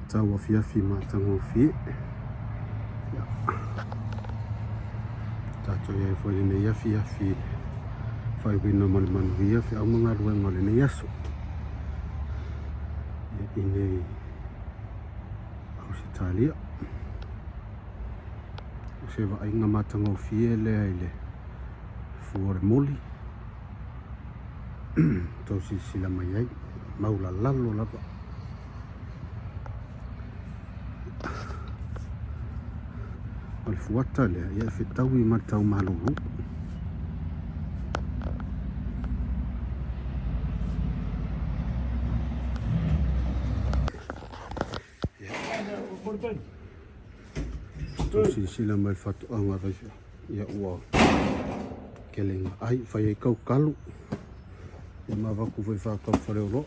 Tau afiafi matagofie. Ia. Tatou i ai foi lenei afiafi i le faaiuina ma le manuia feau ma galuega o lenei aso. Ia, i nei Ausetalia. O se vaaiga matagofie lea i le fua o le moli. Tau silasila mai ai, maulalalo lava. O le fuata lea, ia e fetaui ma le tau malulu. Tau silasila mai le faatoaga a Ia ua kele ai fai ai kau kalu. Ia ma avatu foi whakau whareoroa.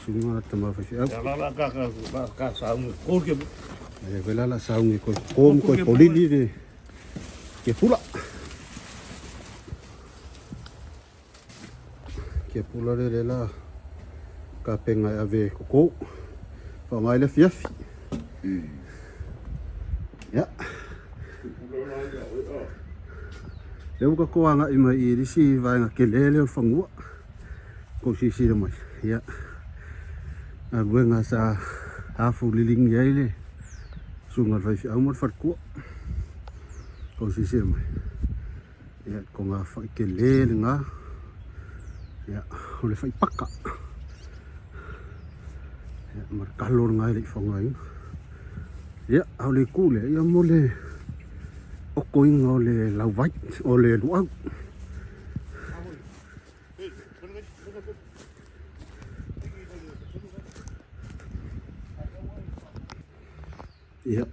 Sunga la tama faifeau. Ia la la ka ka ka ka saungi ko ke. E vela la saungi ko ko ko polili le ke pula. Ke pula le le la ka penga e ave koko. Whangai le fiafi. Ia. Lea ua tatou agai mai i le isi vaega tele lea o le fanua. Kou silasila mai. Ia. Galuega sa afuliligi ai le susuga i le faifeau ma le faletua. Kou silasila mai. Ia, togafai tele lena. Ia, o le faipaka. Ia, ma le kalo lena e le i faaaogaina. Ia, a o le itu lea, ia mo le okoina o le lauvai, o le luau. Ia,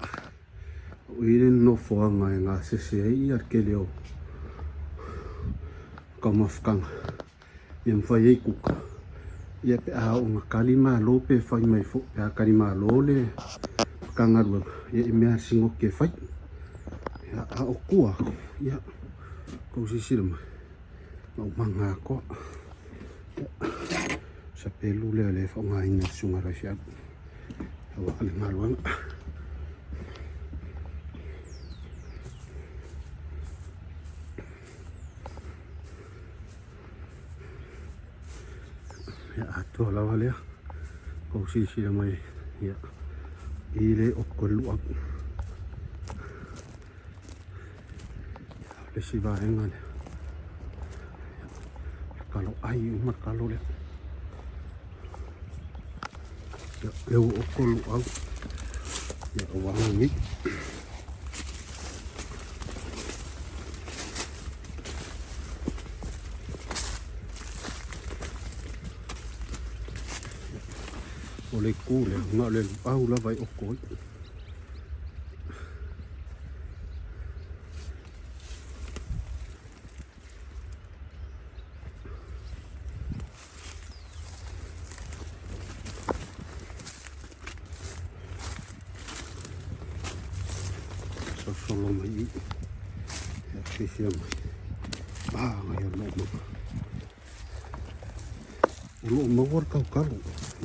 o i le nofoaga e gasese ai ia le tele o taumafataga ia ma fai ai kuka. Ia pe a oo ina tali malo pe fai mai foi pe a tali malo le Matagaluega, ia i mea sinote e fai. Ia, a o tua atu, ia, tou silasila mai, maumaga atoa. Ia, sapelu lea o lea e faaaogaina e le susuga i le faifeau aua le galuega. Ia atoa lava lea. Kou silasila mai ia i le oko luau. Le isi vaega lea. Ia, kalo ai uma le kalo lea. Ia, lea ua oko luau. Ia, ua nei. O le itu lea, na o le luau lava e oko ai. Sosolo mai i. Ia sisia mai. Maga ia lo maga. O loo maua le kaukalo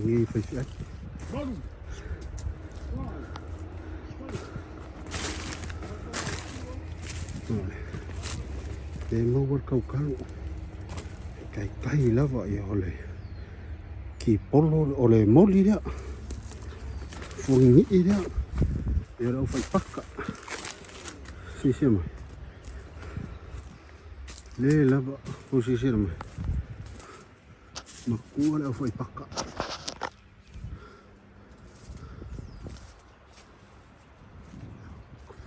i faifeau. E maua le kaukalo. E taitai lava ia o le kipolo o le moli lea. Fulinii lea. Ia le aufaipaka. Silasila mai. Le lava kou silasila mai. Makua le aufaipaka.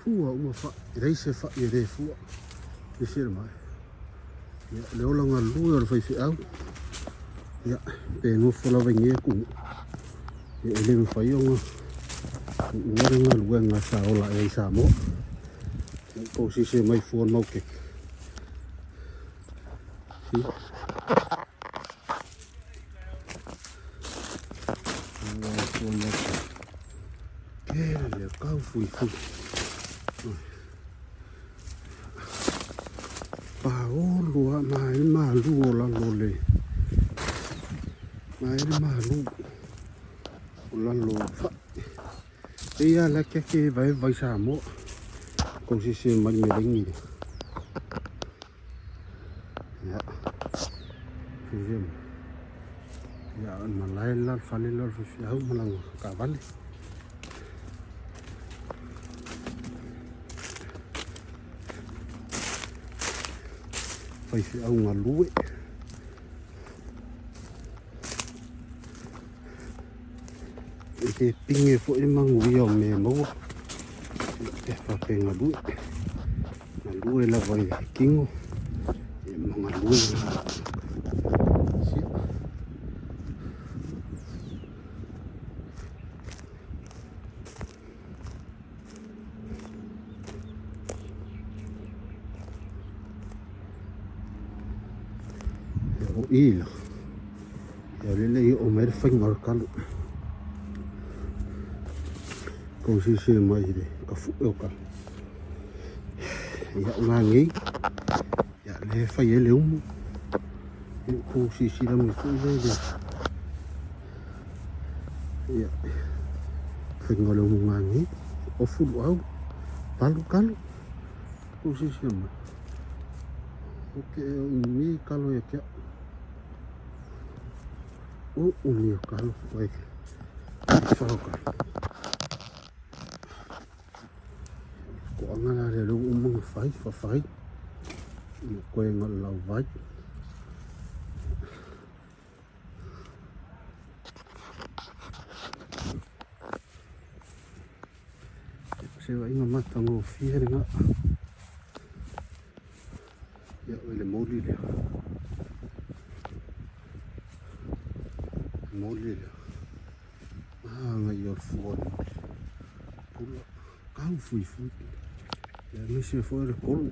Fua uma fai, e leai se fai e le fua. Silasila mai. Ia, le ola galue o le faifeau. Ia, pe nofo lava i nei atunuu. Ia, e le mafai ona tuua le galuega sa ola ai i Samoa. Ia, tou silasila mai fua le maukeke. Si. Fua le maukeke. Kele kau fui fui. Paolo a mai malu o lalo le. Mai le malu. O lalo o fa'i. E pei lava o le akiaki e evaeva i Samoa. Kou silasila mai i le melegi lea. Ia, silasila mai. Ia, o le malae le la o le fale le la o le faifeau ma lana taavale. Faifeau galue. E le pine foi le manuia o mea e maua pe a faapea e galue. Galue lava i le tino ma galue sia. O i la. Ia o lea i oo mai le faiga o le talo. Kou silasila mai i le kafue o talo. Ia o gagei. Ia lea e fai ai le umu. Ia kou silasila mai foi lea i le ia faiga o le umu gagei. Ofu luau, palu talo. Kou silasila mai. O ke umi talo ia te au. O umi o talo foi. Fao talo. Toaga la lea lea ua uma ona fai, fafai. Ia koe na o le lauvai. Se vaaiga matagofie lena. Ia o le mouli lea. Mouli lea. Manaia o le fua o le mouli. Pula kau fuifui. Ia aemaise foi o le kolo.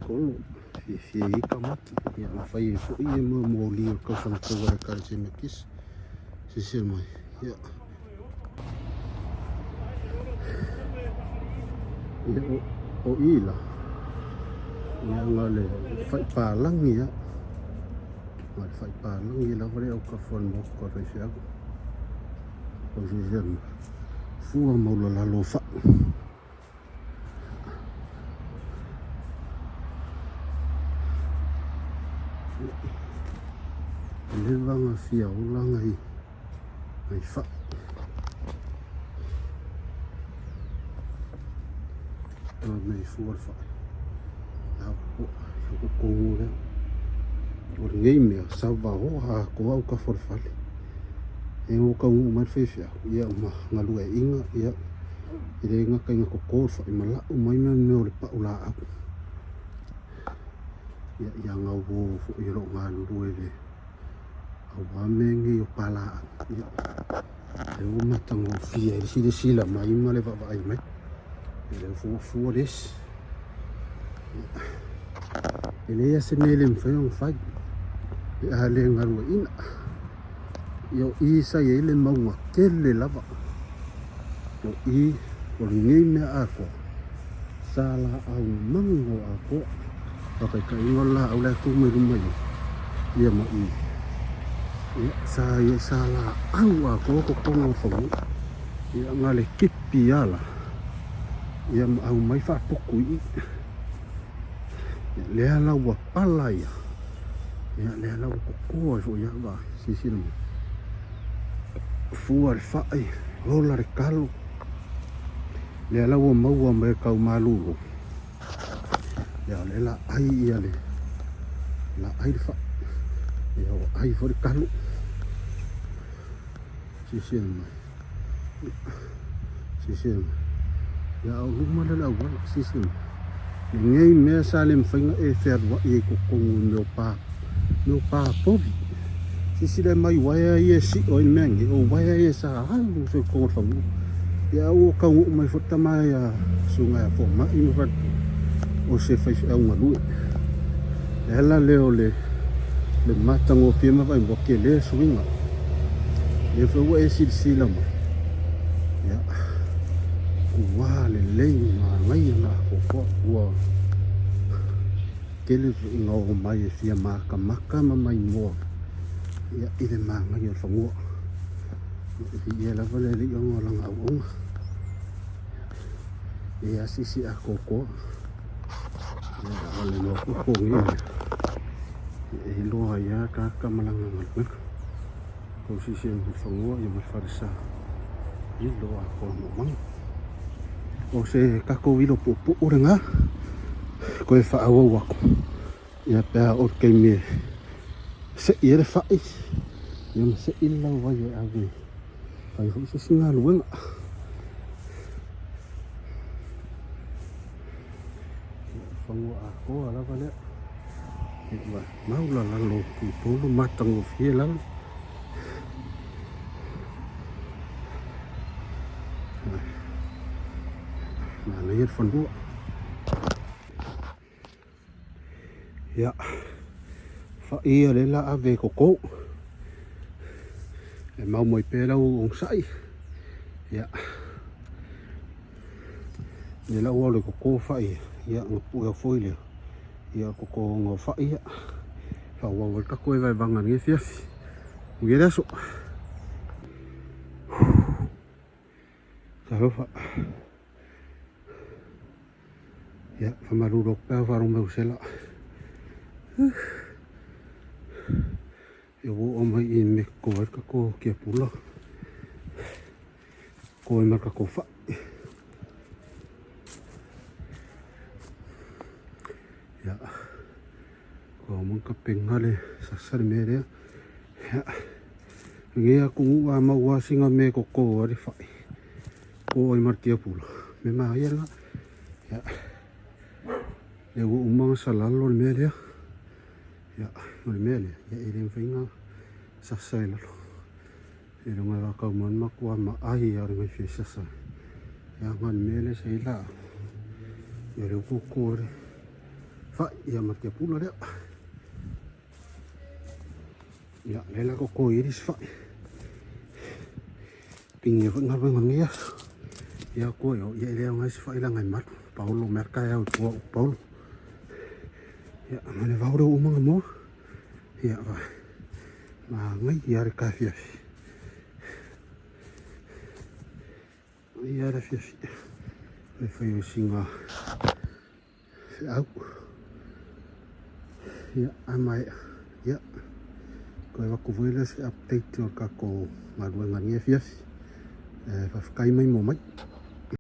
Kolo fiafia ai tamaiti. Ia na fai ai foi ia moli o le tausaga fou a le Ekalesia Metotisi. Silasila mai. Ia. Ia o, o i la. Ia na le faipālagi ia. Na le faipālagi lava le autafa o le maota o le faifeau. O silasila mai. Fua maulalalo o fai. Leva na fia ola nai nai fai. Nai fua le fai. Ia ko kongo lea. O lenei mea sa vaoa atoa autafa o le fale. E o taunuu mai le faifeau, ia ma galueaiina, ia e le gata ina toto le fai ma lau mai mea o le pau laau. Ia, ia gauo foi o lo o galulue le aua mea nei o palaau. Ia, lea ua matagofie ai le silasila mai ma le vaavaai mai. Ia, lea ua fuafua le isi. Ia, e leai lava se mea e le mafai ona fai pe a le galueaiina. Ia, o i sa i ai le mauga tele lava. O i, o lenei mea atoa, sa laau mago atoa. Faataitaiga o le laau la e tu mai luma i ia ma i. Ia, sa ia sa laau atoa totonu o le fanua. Ia, na le tipi ala. Ia, ma aumai faaputu i i. Ia, lea la ua pala ia. Ia, lea la ua kokoa ai foi ia, vaai, silasila mai. Fua le fai, ola le talo. Lea la ua maua mai e le taumalolo. Ia, lea la ai ia le, la ai le fai. Ia, ua ai foi le talo. Silasila mai. Silasila mai. Ia, o luma lea o le auala, silasila mai. Lenei mea sa le mafai ona e fealuai ai i totonu i mea o pa, mea o pa povi. Silasila mai uaea ia e sio ai le mea nei, o uaea ia sa alu solo i totonu o le fanua. Ia ua taunuu mai foi le tama ia Susuga ia Fomai ma faletua, o se faifeau galue. Le ala lea o le le matagofie ma vaai ua tele le suiga. Lea foi ua e silasila mai, ia, ua lelei manaia na atoatoa, ua tele foi ina oo mai e fia matamata ma maimoa. Ia, i le magaia o le fanua. Ia, e viia lava le Alii ona o lana auauna. Ia, asiasi atoatoa. Ia, o le maopoopo o nei mea, ia, e iloa ai lava tagata ma lana galuega. Tausisi ai ma le fanua ia ma le falesa i lo atoa maumaga. O se tatou ilo puupuu lena, toe faaauau atu. Ia pe a oo i le taimi e sei ai le fai, ia ma sei le lauvai e ave e fai foi se isi galuega. Ia, o le fanua atoa lava lea. Ia, ua maulalalo atu i Upolu, matagofie lava. Manaia le fanua. Ia, fai ia lea la ave e koko. E mau mai pea lau onosai. Ia, lea la ua alu e koko fai ia, ona pue au foi lea. Ia, koko ona o fai ia. Faaauau ai le tatou evaevaga i lenei afiafi. Manuia le aso. Talofa. Ia, faamalulu atu pe a faalogo mai ua sela. Ia ua oo mai i me koko ai le tatou tiapula. Koko ai ma le tatou fai. Ia, ua uma ona tapena le sasa le mea lea. Ia, lenei atunuu a maua lava sina mea e toto ai le fai, koko ai ma le tiapula, mea manaia lena. Ia, lea ua uma ona salalo le mea lea. Ia, o le mea lea, ia e le mafai ona sasa i lalo. Ailoga e vatau mai le matua maai lava o le gaifea sasa. Ia ma le mea lea sa i ai laau. Ia lea ua toto ai le fai ia ma le tiapula lea. Ia lea la toto i ai le isi fai. Pigi foi galuega o lenei aso. Ia koe o ia e le aoga ai se fai leaga e malu. Paolo mai lava le taeao i tua o Paolo. Ia ma le vao lea ua uma ona moa. Ia manaia lava le ta afiafi. Manaia lava le afiafi. E fai o sina feau. Ia, a maea. Ia, toe avatu foi lea se update o le tatou galuega i lenei afiafi. E faafetai mai mo mai.